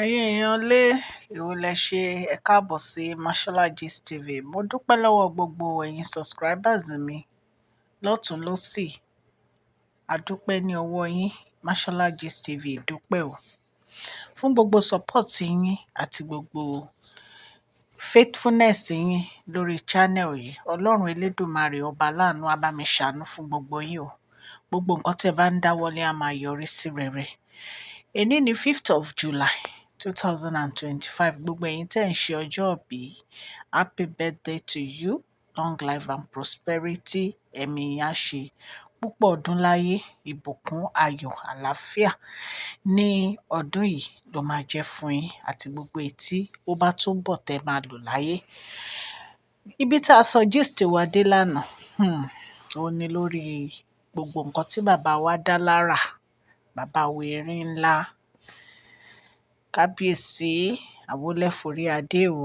Ẹ̀yin èèyàn lé, èwo lẹ ṣe? Ẹ káàbọ̀ sí Mashola Gist TV. Mo dúpẹ́ lọ́wọ́ gbogbo ẹ̀yin subscribers mi lọ́tún lọ́sì. A dúpẹ́ ní ọwọ́ yín. Mashola Gist TV dúpẹ́ o. Fún gbogbo support yín àti gbogbo faithfulness yín lórí channel yìí. Ọlọ́run Elédùmarè ọba aláàánú á bá mi ṣàánú fún gbogbo yín o. Gbogbo nǹkan tí ẹ bá ń dáwọ́lé á máa yọrí sí rere. Èní ni 5th of July 2025. Gbogbo ẹ̀yin tẹ́ ń ṣe ọjọ́ ìbí, happy birthday to you. Long life and prosperity. Ẹ̀mí yín á ṣe púpọ̀ ọdún láyé, ìbùkún, ayọ̀, àlàáfíà ní ọdún yìí ló máa jẹ́ fún yín àti gbogbo etí ó bá tún bọ̀ tẹ́ máa lò láyé. Ibi tí a sọ gist wa dé lánàá, òun ni lórí gbogbo nǹkan tí bàbá wa dá lára. Bàbá wa erin ńlá, kábíyèsí, àwólẹ́forí adé o.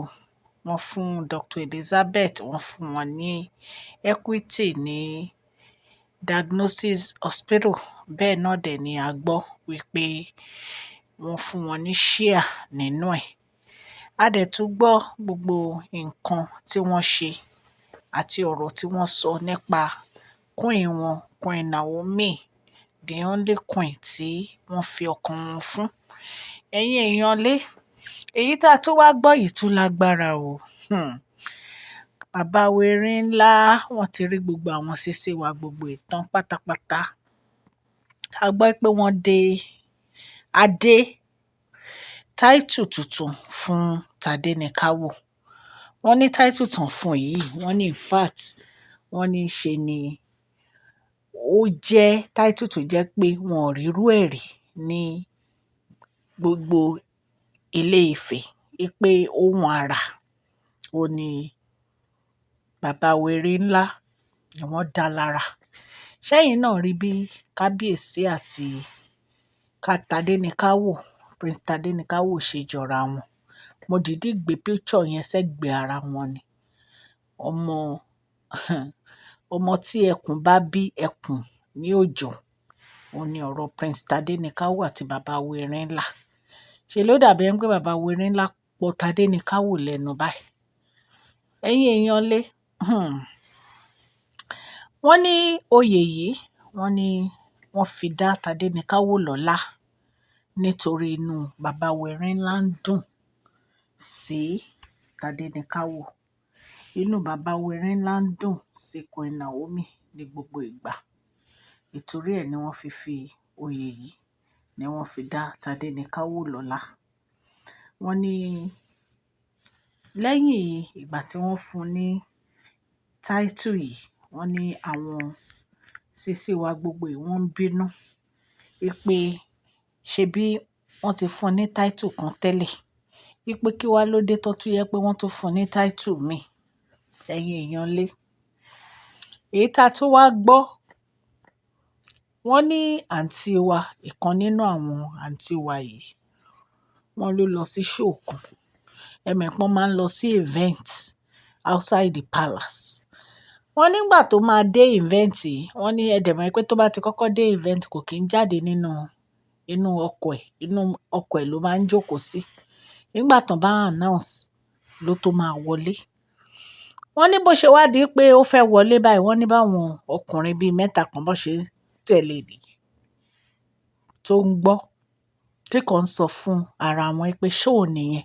Wọ́n fún Dr. Elizabeth, wọ́n fún wọn ní equity ní Diagnosis Hospital. Bẹ́ẹ̀ náà dẹ̀ ni a gbọ́ wípé wọ́n fún wọn ní share nínú ẹ̀. A dẹ̀ tún gbọ́ gbogbo nǹkan tí wọ́n ṣe àti ọ̀rọ̀ tí wọ́n sọ nípa queen wọn, Queen Naomi, the only queen tí wọ́n fi ọkàn wọn fún. Ẹ̀yin èèyàn lé, èyí tí a tún wá gbọ́ yìí tún lágbára o. Bàbá wa erin ńlá, wọ́n ti rí gbogbo àwọn sisi wa gbogbo ìtàn pátápátá. A gbọ́ pé wọ́n dé adé title tuntun fún Tadenikawo. Wọ́n ní title tán fún yìí, wọ́n ní in fact, wọ́n ní ṣe ni ó jẹ́ title tó jẹ́ pé wọn ò rí irú ẹ̀ rí ní gbogbo ilé Ifẹ̀, wípé ohun àrà òun ní bàbá wa erin ńlá ni wọ́n dá lára. Ṣẹ́yìn náà rí bí kábíyèsí àti Tadenikawo, Prince Tadenikawo ṣe jọra wọn. Mo dìídì gbé picture yẹn sẹ́gbẹ̀ẹ́ ara wọn ni. Ọmọ, ọmọ tí ẹkùn bá bí ẹkùn ní òòjọ́. Òun ni ọ̀rọ̀ Prince Tadenikawo àti bàbá wa erin ńlá. Ṣe ló dàbí ẹni pé bàbá wa erin ńlá pọ Tadenikawo lẹ́nu báyìí. Ẹ̀yin èèyàn lé, wọ́n ní oyè yìí, wọ́n ní wọ́n fi dá Tadenikawo lọ́lá nítorí inú bàbá wa erin ńlá ń dùn sí Tadenikawo. Inú bàbá wa erin ńlá ń dùn sí Queen Naomi ní gbogbo ìgbà. Nítorí ẹ ni wọ́n fi oyè yìí ni wọ́n fi dá Tadenikawo lọ́lá. Wọ́n ní lẹ́yìn ìgbà tí wọ́n fún un ní title yìí, wọ́n ní àwọn sisi wa gbogbo yìí wọ́n ń bínú wípé ṣe bí wọ́n ti fún un ní title kan tẹ́lẹ̀, wípé kí wá ló dé tó tún yẹ pé wọ́n tún fún un ní title míì. Ẹ̀yin èèyàn lé. Èyí tá a tún wá gbọ́, wọ́n ní àǹtí wa, ìkan nínú àwọn àǹtí wa yìí, wọ́n ló lọ sí show kan. Ẹ mọ̀ pé wọ́n máa ń lọ sí event outside the palace. Wọ́n nígbà tó máa dé event yìí, wọ́n ní ẹ dẹ̀ mọ̀ pé tó bá ti kọ́kọ́ dé event kò kí ń jáde nínú inú ọkọ̀ ẹ̀, inú ọkọ̀ ẹ̀ ló máa ń jókòó sí. Nígbà tó bá announce ló tó máa wọlé. Wọ́n ní bó ṣe wá di pé ó fẹ́ wọlé báyìí, wọ́n ní báwọn ọkùnrin bí mẹ́ta kan bó ṣe tẹ̀lé ní tó ń gbọ́, tí kan ń sọ fún ara wọn pé ṣé òun nìyẹn.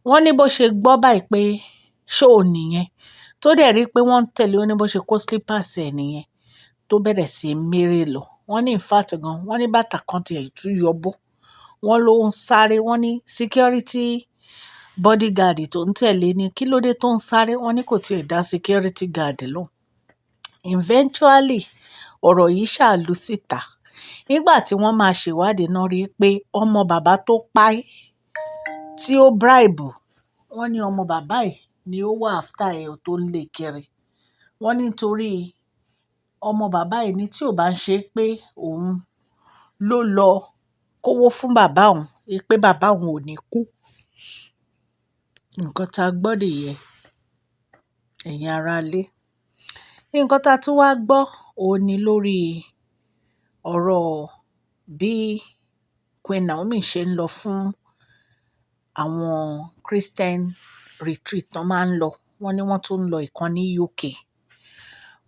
Wọ́n ní bó ṣe gbọ́ báyìí pé ṣé òun nìyẹn, tó dẹ̀ rí pé wọ́n ń tẹ̀lé, ó ní bó ṣe kó slippers ẹ̀ nìyẹn tó bẹ̀rẹ̀ sí í méré lọ. Wọ́n ní in fact gan, wọ́n ní bàtà kan tí ẹ̀ tún yọ bọ́. Wọ́n ló ń sáré, wọ́n ní security bodyguard tó ń tẹ̀lé ní kí ló dé tó ń sáré. Wọ́n ní kò tí ì dá security guard lóhùn. Eventually, ọ̀rọ̀ yìí ṣá lu síta. Nígbà tí wọ́n máa ṣèwádìí náà rí pé ọmọ bàbá tó pa á tí ó bribe, wọ́n ní ọmọ bàbá yìí ni ó wà after ẹ̀ tó ń lé kiri. Wọ́n ní nítorí ọmọ bàbá yìí ni tí ò bá ń ṣe pé òun ló lọ kówó fún bàbá òun, wípé bàbá òun ò ní kú. Nǹkan tá a gbọ́ nìyẹn, ẹ̀yin ará ilé. Nǹkan tá a tún wá gbọ́ òun ni lórí ọ̀rọ̀ bí Queen Naomi ṣe ń lọ fún àwọn Christian retreat tó máa ń lọ. Wọ́n ní wọ́n tún ń lọ ìkan ní UK.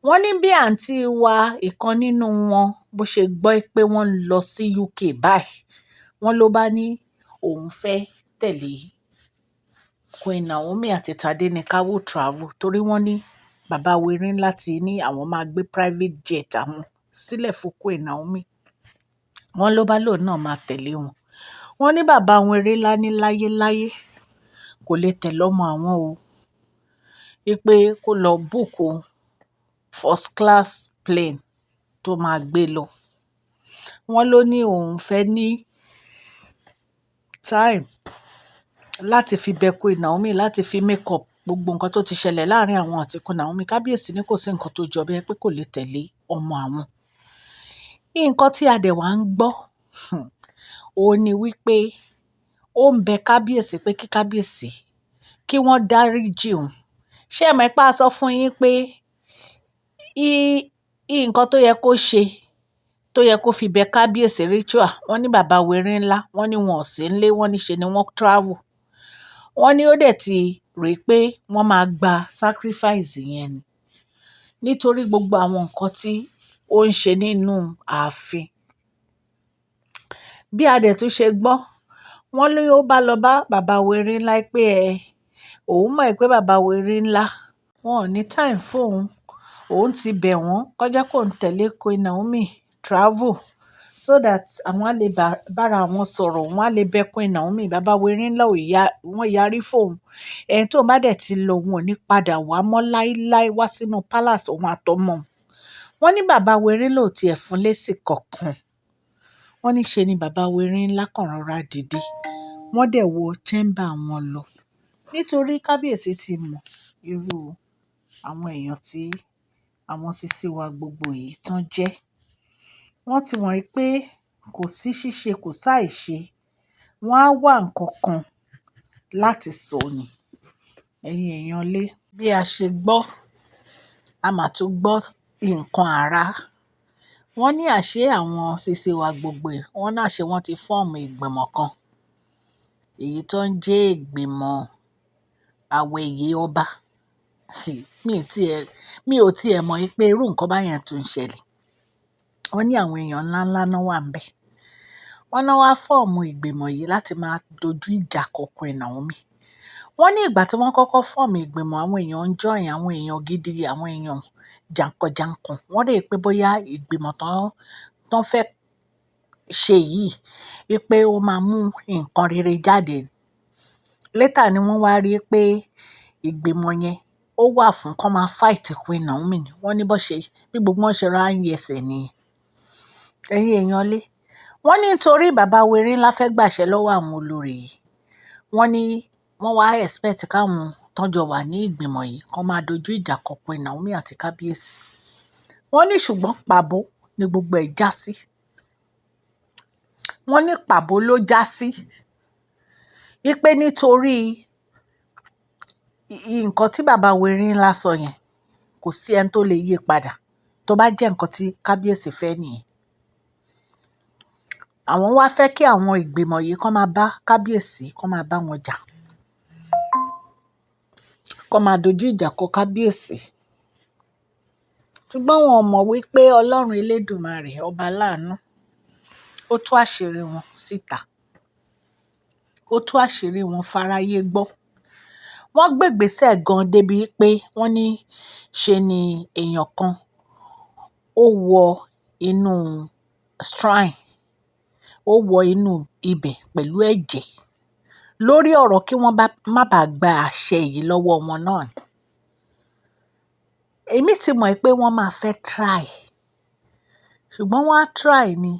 Wọ́n ní bí àǹtí wa ìkan nínú wọn bó ṣe gbọ́ pé wọ́n ń lọ sí UK báyìí, wọ́n ló bá ní òun fẹ́ tẹ̀lé Queen Naomi àti Tadenikawo travel, torí wọ́n ní bàbá Werinla ti ní àwọn máa gbé private jet àwọn sílẹ̀ fún Queen Naomi. Wọ́n ló bá lóun náà máa tẹ̀lé wọn. Wọ́n ní bàbá Werinla ní láyéláyé kò lè tẹ̀lé ọmọ àwọn o, wípé kó lọ book first class plane tó máa gbé lọ. Wọ́n ló ní òun fẹ́ ní time láti fi bẹ Queen Naomi, láti fi make up gbogbo nǹkan tó ti ṣẹlẹ̀ láàrin àwọn àti Queen Naomi. Kábíyèsí ní kò sí nǹkan tó jọ bẹ́ẹ̀, pé kò lè tẹ̀lé ọmọ àwọn. Nǹkan tí a dẹ̀ wá ń gbọ́, òun ni wípé ó ń bẹ kábíyèsí pé kí kábíyèsí kí wọ́n dáríjì òun. Ṣé ẹ mọ̀ pé a sọ fún yín pé nǹkan tó yẹ kó ṣe, tó yẹ kó fi bẹ kábíyèsí ritual, wọ́n ní bàbá Werinla, wọ́n ní wọn ò sí nílé, wọ́n ní ṣe ni wọ́n travel. Wọ́n ní ó dẹ̀ ti rí pé wọ́n máa gba sacrifice yẹn ni, nítorí gbogbo àwọn nǹkan tí ó ń ṣe nínú ààfin. Bí a dẹ̀ tún ṣe gbọ́, wọ́n ní ó bá lọ bá bàbá Werinla pé ẹ, òun mọ̀ pé bàbá Werinla wọn ò ní time fún òun. Òun ti bẹ̀ wọ́n kó jẹ́ kó ń tẹ̀lé Queen Naomi travel so that àwọn á lè bára wọn sọ̀rọ̀, wọ́n á lè bẹ Queen Naomi. Bàbá Werinla ò ya, wọ́n yarí fún òun. Ẹni tó bá dẹ̀ ti lọ, òun ò ní padà wá mọ́ láíláí wá sínú palace òun àtọmọ òun. Wọ́n ní bàbá Werinla ò tiẹ̀ fún lésì kankan. Wọ́n ní ṣe ni bàbá Werinla kan rọra dìde. Wọ́n dẹ̀ wọ chamber wọn lọ. Nítorí kábíyèsí ti mọ irú àwọn èèyàn tí àwọn sisi wa gbogbo yìí tán jẹ́. Wọ́n ti mọ̀ pé kò sí ṣíṣe, kò sáì ṣe. Wọ́n á wá ǹkan kan láti sọ ni. Ẹ̀yin èèyàn lé. Bí a ṣe gbọ́, a máa tún gbọ́ nǹkan àrà. Wọ́n ní àṣé àwọn sisi wa gbogbo yìí, wọ́n náà ṣe wọ́n ti form ìgbìmọ̀ kan, èyí tó ń jẹ́ ìgbìmọ̀ àwẹ̀yẹ ọba. Mi ò tí è mọ̀ pé irú nǹkan báyẹn tún ń ṣẹlẹ̀. Wọ́n ní àwọn èèyàn ńlá ńlá náà wà níbẹ̀. Wọ́n náà wá form ìgbìmọ̀ yìí láti máa dojú ìjà kọ Queen Naomi. Wọ́n ní ìgbà tí wọ́n kọ́kọ́ form ìgbìmọ̀, àwọn èèyàn ń join, àwọn èèyàn gidi, àwọn èèyàn jànkànjànkàn. Wọ́n rí pé bóyá ìgbìmọ̀ tán fẹ́ ṣe yìí, wípé ó máa mú nǹkan rere jáde. Later ni wọ́n wá rí pé ìgbìmọ̀ yẹn ó wà fún kí wọ́n máa fight Queen Naomi ni. Wọ́n ní bó ṣe, bí gbogbo wọn ṣe rá ń yẹsẹ̀ nìyẹn. Ẹ̀yin èèyàn lé. Wọ́n ní nítorí bàbá Werinla fẹ́ gbàṣẹ lọ́wọ́ àwọn olórí yìí. Wọ́n ní wọ́n wá expect káwọn tó jọ wà ní ìgbìmọ̀ yìí kó máa dojú ìjà kọ Queen Naomi àti kábíyèsí. Wọ́n ní ṣùgbọ́n pàbó ni gbogbo ẹ̀ já sí. Wọ́n ní pàbó ló já sí. Wípé nítorí nǹkan tí bàbá Werinla sọ yẹn, kò sí ẹni tó lè yí padà. Tó bá jẹ́ nǹkan tí kábíyèsí fẹ́ nìyẹn. Àwọn wá fẹ́ kí àwọn ìgbìmọ̀ yìí kó máa bá kábíyèsí, kó máa bá wọn jà. Kó máa dojú ìjà kọ kábíyèsí. Ṣùgbọ́n wọn ò mọ̀ wípé Ọlọ́run elédùmarè, ọba aláàánú, ó tú àṣírí wọn síta. Ó tú àṣírí wọn fáráyé gbọ́. Wọ́n gbé ìgbésẹ̀ gan débi pé wọ́n ní ṣe ni èèyàn kan ó wọ inú shrine, ó wọ inú ibẹ̀ pẹ̀lú ẹ̀jẹ̀ lórí ọ̀rọ̀ kí wọ́n má bàa gba àṣẹ yìí lọ́wọ́ wọn náà ni. Èmi ti mọ̀ pé wọ́n máa fẹ́ try, ṣùgbọ́n wọ́n á try ni,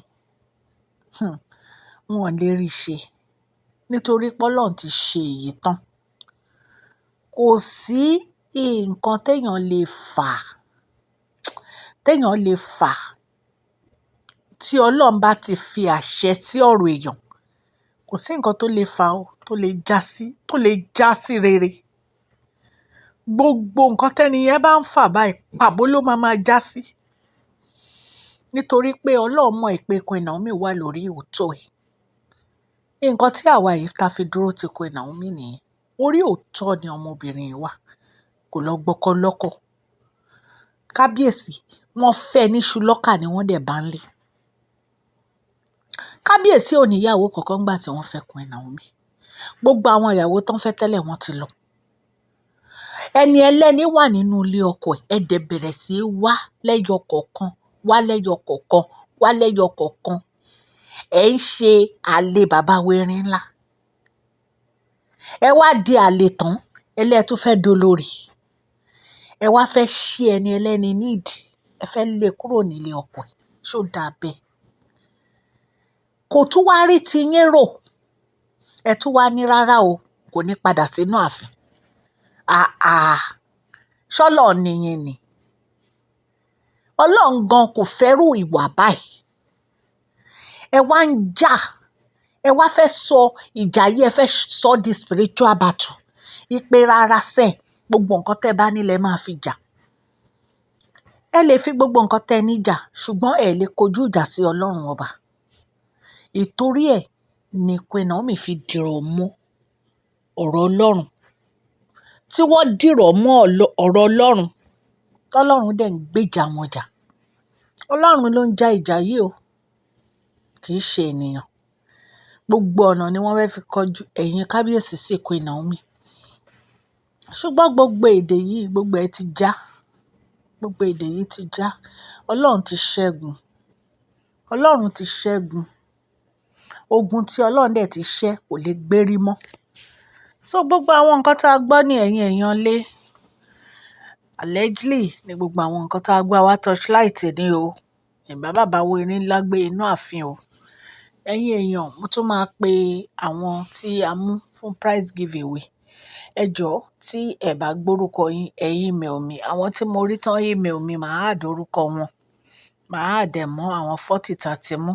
wọn ò lè rí ṣe, nítorí pé Ọlọ́run ti ṣe èyí tán. Kò sí nǹkan tí èèyàn lè fà, tí èèyàn lè fà tí Ọlọ́run bá ti fi àṣẹ sí ọ̀rọ̀ èèyàn. Kò sí nǹkan tó lè fà ó, tó lè jásí, tó lè jásí rere. Gbogbo nǹkan tẹ́ni yẹn bá ń fà báyìí, pàbó ló máa máa jásí. Nítorí pé Ọlọ́run mọ̀ pé Queen Naomi wà lórí òótọ́ ẹ̀. Nǹkan tí àwa yìí ta fi dúró ti Queen Naomi nìyẹn. Orí òótọ́ ni ọmọbìnrin yìí wà. Kò lọ gbọ́kọ lọ́kọ. Kábíyèsí, wọ́n fẹ́ ní ṣùlọ́kà ni wọ́n dẹ̀ bá ń lé. Kábíyèsí ò ní ìyàwó kankan nígbà tí wọ́n fẹ́ Queen Naomi. Gbogbo àwọn ìyàwó tó ń fẹ́ tẹ́lẹ̀ wọ́n ti lọ. Ẹni ẹlẹ́ni wà nínú ilé ọkọ ẹ̀, ẹ dẹ̀ bẹ̀rẹ̀ sí í wá lẹ́yọ kọ̀ọ̀kan, wá lẹ́yọ kọ̀ọ̀kan, wá lẹ́yọ kọ̀ọ̀kan. Ẹ ń ṣe àlè bàbá wa erin ńlá. Ẹ wá di àlè tán, ẹ lẹ́ tún fẹ́ dolorì. Ẹ wá fẹ́ ṣí ẹni ẹlẹ́ni nídìí, ẹ fẹ́ lé e kúrò nílé ọkọ ẹ̀. Ṣó dáa bẹ́ẹ̀? Kò tún wá rí ti yín rò. Ẹ tún wá ní rárá o, kò ní padà sínú ààfin. Àà, ṣọ́lọ́run ni yín ni. Ọlọ́run gan kò fẹ́rù ìwà báyìí. Ẹ wá ń jà, ẹ wá fẹ́ sọ ìjà yìí, ẹ fẹ́ sọ di spiritual battle. Ipe rárá sẹ́, gbogbo nǹkan tẹ́ bá ní lẹ máa fi jà. Ẹ lè fi gbogbo nǹkan tẹ́ ní jà, ṣùgbọ́n ẹ lè kojú ìjà sí Ọlọ́run ọba. Ìtorí ẹ ni Queen Naomi fi dìrọ̀ mọ́ ọ̀rọ̀ Ọlọ́run. Tí wọ́n dìrọ̀ mọ́ ọ̀rọ̀ Ọlọ́run, tọ́lọ́run dẹ̀ ń gbèjà wọn jà. Ọlọ́run ló ń ja ìjà yìí o, kì í ṣe ènìyàn. Gbogbo ọ̀nà ni wọ́n fẹ́ fi kọjú ẹ̀yìn kábíyèsí sí Queen Naomi. Ṣùgbọ́n gbogbo èdè yìí, gbogbo ẹ ti já. Gbogbo èdè yìí ti já. Ọlọ́run ti ṣẹ́gun. Ọlọ́run ti ṣẹ́gun. Ogun tí Ọlọ́run dẹ̀ ti ṣẹ́ kò lè gbérí mọ́. So gbogbo àwọn nǹkan tí a gbọ́ ní ẹ̀yìn èèyàn lé, allegedly ní gbogbo àwọn nǹkan tí a gbọ́ àwa torchlight ni o. Ìbá bàbá wo erin ńlá gbé inú ààfin o. Ẹ̀yin èèyàn, mo tún máa pe àwọn tí a mú fún prize giveaway. Ẹ jọ, tí ẹ bá gbórúkọ yín, ẹ email mi. Àwọn tí mo rí tán email mi, màá add orúkọ wọn. Màá add ẹ̀ mọ́ àwọn 40 tá ti mú.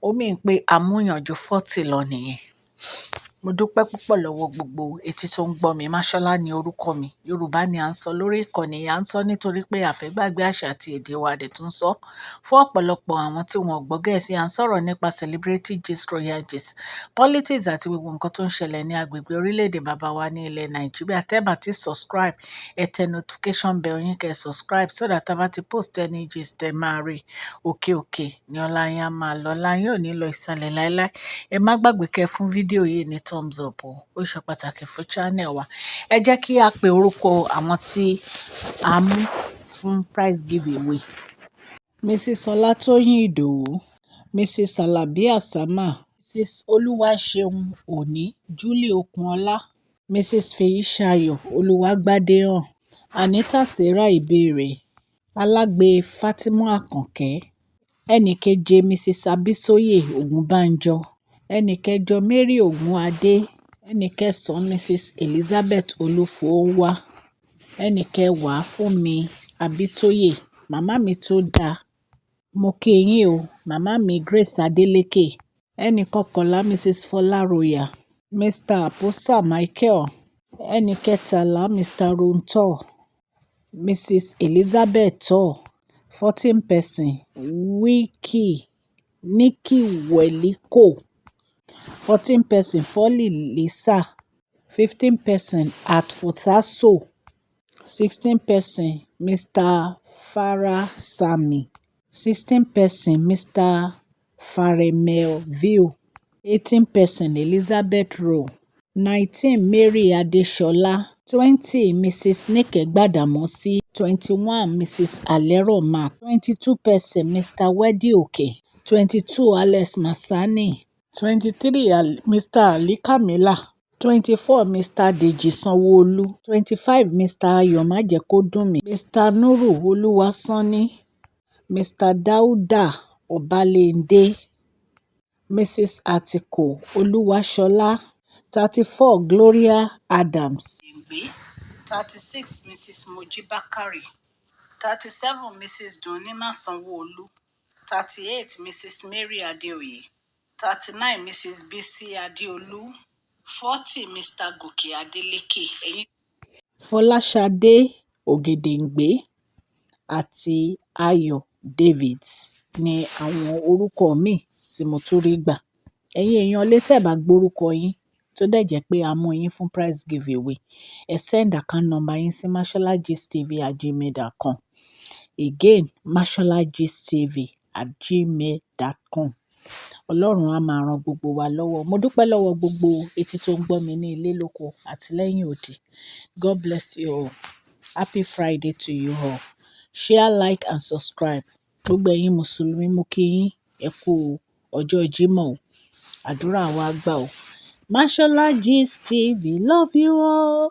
Ó mean pé a mú yàn ju 40 lọ nìyẹn. Mo dúpẹ́ púpọ̀ lọ́wọ́ gbogbo etí tó ń gbọ́ mi. Máṣọ́lá ni orúkọ mi. Yorùbá ni à ń sọ lórí ìkànnì yìí. À ń sọ nítorí pé a fẹ́ gbàgbé àṣà àti èdè wa, a dẹ̀ tún sọ. Fún ọ̀pọ̀lọpọ̀ àwọn tí wọ́n ò gbọ́ Gẹ̀ẹ́sì, à ń sọ̀rọ̀ nípa celebrity gist, royal gist, politics àti gbogbo nǹkan tó ń ṣẹlẹ̀ ní agbègbè orílẹ̀-èdè bàbá wa ní ilẹ̀ Nàìjíríà. Tẹ́ bá ti subscribe, ẹ tẹ notification bell yín kẹ́ subscribe so that tí a bá ti post any gist ẹ máa rí. Òkè òkè ni ọlá yín á máa lọ. Ọlá yín ò ní lọ ìsàlẹ̀ láíláí. Ẹ má gbàgbé kẹ́ fún fídíò yìí ní thumbs up o. Ó ṣe pàtàkì fún channel wa. Ẹ jẹ́ kí a pe orúkọ àwọn tí a mú fún prize giveaway. Mrs. Olatoyin Idowu, Mrs. Alabi Asama, Mrs. Olúwaṣeun Òní, Julie Okunola, Mrs. Feyisayo Olùwágbádéhàn, Anita Sarah Ibere, Alágbe Fatima Akànkẹ́, ẹnì keje Mrs. Abisoye Ogunbanjo, ẹnì kẹjọ Mary Ogunadé, ẹnì kẹsàn-án Mrs. Elizabeth Olúfọ̀nwá, ẹnì kẹwàá Fúnmi Abitoye, màmá mi tó dáa, mo kí yín o, màmá mi Grace Adeleke, ẹnì kọkànlá Mrs. Fọlá Royal, Mr. Aposa Michael, ẹnì kẹtàlá Mr. Ronto, Mrs. Elizabeth Tor, 14 person Wiki Nikki Weliko, 14 person Folly Lisa, 15 person at Fosaso, 16 person Mr. Farah Sami, 16 person Mr. Faremelville, 18 person Elizabeth Rowe, 19 Mary Adesola, 20 Mrs. Nike Gbadamosi, 21 Mrs. Alero Mark, 22 person Mr. Wedi Oke, 22 Alex Masani, 23 Mr. Ali Kamila, 24 Mr. Deji Sanwó-Olu, 25 Mr. Ayọ̀ Májèkọ́dùnmi, Mr. Nuru Olúwásánní, Mr. Dauda Ọbalẹ́ǹdẹ́, Mrs. Àtìkù Olúwaṣọ́lá, 34 Gloria Adams, 36 Mrs. Mojí Bákàrè, 37 Mrs. Dunni Sanwó-Olu, 38 Mrs. Mary Adeoye, 39 Mrs. Bisi Adeolu, 40 Mr. Gòkè Adélékè. Ẹ̀yin Fọláṣadé Ògèdèngbé àti Ayọ̀ Davids ní àwọn orúkọ mi-ín tí mo tún rí gbà. Ẹ̀yin èèyàn lé, tẹ́ bá gbórúkọ yín tó dẹ̀ jẹ́ pé a mú yín fún prize giveaway, ẹ send account number yín sí masholagistv@gmail.com. Again, masholagistv@gmail.com. Ọlọ́run á máa ran gbogbo wa lọ́wọ́. Mo dúpẹ́ lọ́wọ́ gbogbo etí tó ń gbọ́ mi ní ilé lóko àti lẹ́yìn odi. God bless you all. Happy Friday to you all. Share, like and subscribe. Gbogbo ẹ̀yin Mùsùlùmí, mo kí yín. Ẹ kú ọjọ́ Jímọ̀ o. Àdúrà wa gbà o. Mashola Gist TV love you all.